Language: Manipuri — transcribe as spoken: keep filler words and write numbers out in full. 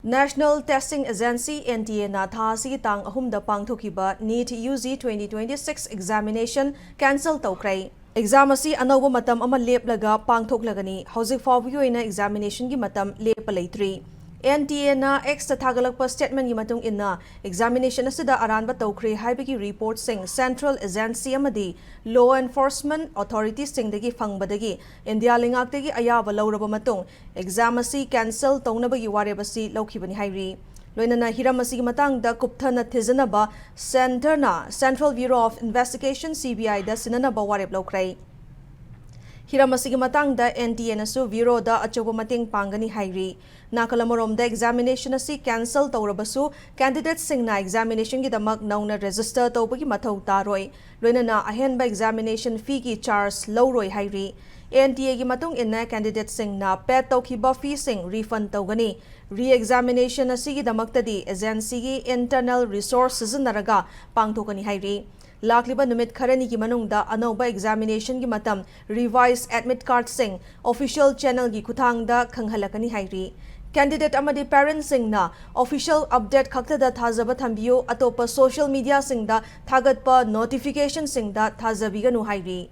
National Testing Agency, N T A ꯅ ꯊꯥ ꯑꯁꯤꯒꯤ ꯇꯥꯡ ꯑꯍꯨꯝꯗ ꯄꯥꯡꯊꯣꯛꯈꯤꯕ NEET U G twenty twenty-six examination cancel ꯇꯧꯈ꯭ꯔꯦ꯫ Exam ꯑꯁꯤ ꯑꯅꯧꯕ ꯃꯇꯝ ꯑꯃ ꯂꯦꯞꯂꯒ ꯄꯥꯡꯊꯣꯛꯂꯒꯅꯤ꯫ ꯍꯧꯖꯤꯛ ꯐꯥꯎꯕꯒꯤ ꯑꯣꯏꯅ examination ꯒꯤ ꯃꯇꯝ ꯂꯦꯞꯄ ꯂꯩꯇ꯭ꯔꯤ꯫ N T A ꯅ X ꯇ ꯊꯥꯒꯠꯂꯛꯄ statement ꯒꯤ ꯃꯇꯨꯡ ꯏꯟꯅ, examination ꯑꯁꯤꯗ ꯑꯔꯥꯟꯕ ꯇꯧꯈ꯭ꯔꯦ ꯍꯥꯏꯕꯒꯤ report ꯁꯤꯡ central agency ꯑꯃꯗꯤ law enforcement authority ꯁꯤꯡꯗꯒꯤ ꯐꯪꯕꯗꯒꯤ ꯏꯟꯗꯤꯌꯥ ꯂꯩꯉꯥꯛꯇꯒꯤ ꯑꯌꯥꯕ ꯂꯧꯔꯕ ꯃꯇꯨꯡ, exam ꯑꯁꯤ cancel ꯇꯧꯅꯕꯒꯤ ꯋꯥꯔꯦꯞ ꯑꯁꯤ ꯂꯧꯈꯤꯕꯅꯤ ꯍꯥꯏꯔꯤ꯫ ꯂꯣꯏꯅꯅ ꯍꯤꯔꯝ ꯑꯁꯤꯒꯤ ꯃꯇꯥꯡꯗ ꯀꯨꯞꯊꯅ ꯊꯤꯖꯤꯟꯅꯕ centre ꯅ Central Bureau of Investigation, C B I ꯗ ꯁꯤꯟꯅꯅꯕ ꯋꯥꯔꯦꯞ ꯂꯧꯈ꯭ꯔꯦ꯫ ꯍꯤꯔꯝ ꯑꯁꯤꯒꯤ ꯃꯇꯥꯡꯗ N T A ꯅꯁꯨ Bureau ꯗ ꯑꯆꯧꯕ ꯃꯇꯦꯡ ꯄꯥꯡꯒꯅꯤ ꯍꯥꯏꯔꯤ꯫ ꯅꯥꯀꯜ ꯑꯃꯔꯣꯝꯗ, examination ꯑꯁꯤ cancel ꯇꯧꯔꯕꯁꯨ, candidate ꯁꯤꯡꯅ examination ꯒꯤꯗꯃꯛ ꯅꯧꯅ register ꯇꯧꯕꯒꯤ ꯃꯊꯧ ꯇꯥꯔꯣꯏ꯫ ꯂꯣꯏꯅꯅ ꯑꯍꯦꯟꯕ examination fee ꯒꯤ charge ꯂꯧꯔꯣꯏ ꯍꯥꯏꯔꯤ꯫ N T A ꯒꯤ ꯃꯇꯨꯡ ꯏꯟꯅ, candidate ꯁꯤꯡꯅ paid ꯇꯧꯈꯤꯕ fee ꯁꯤꯡ refund ꯇꯧꯒꯅꯤ꯫ Re-examination ꯑꯁꯤꯒꯤꯗꯃꯛꯇꯗꯤ agency ꯒꯤ internal resource ꯁꯤꯖꯤꯟꯅꯔꯒ ꯄꯥꯡꯊꯣꯛꯀꯅꯤ ꯍꯥꯏꯔꯤ꯫ ꯂꯥꯛꯂꯤꯕ ꯅꯨꯃꯤꯠ ꯈꯔꯅꯤꯒꯤ ꯃꯅꯨꯡꯗ ꯑꯅꯧꯕ examination ꯒꯤ ꯃꯇꯝ, revise admit card ꯁꯤꯡ official channel ꯒꯤ ꯈꯨꯠꯊꯥꯡꯗ ꯈꯪꯍꯜꯂꯛꯀꯅꯤ ꯍꯥꯏꯔꯤ꯫ Candidate ꯑꯃꯗꯤ parent ꯁꯤꯡꯅ official update ꯈꯛꯇꯗ ꯊꯥꯖꯕ ꯊꯝꯕꯤꯌꯨ, ꯑꯇꯣꯞꯄ social media ꯁꯤꯡꯗ ꯊꯥꯒꯠꯄ notification ꯁꯤꯡꯗ ꯊꯥꯖꯕꯤꯒꯅꯨ ꯍꯥꯏꯔꯤ꯫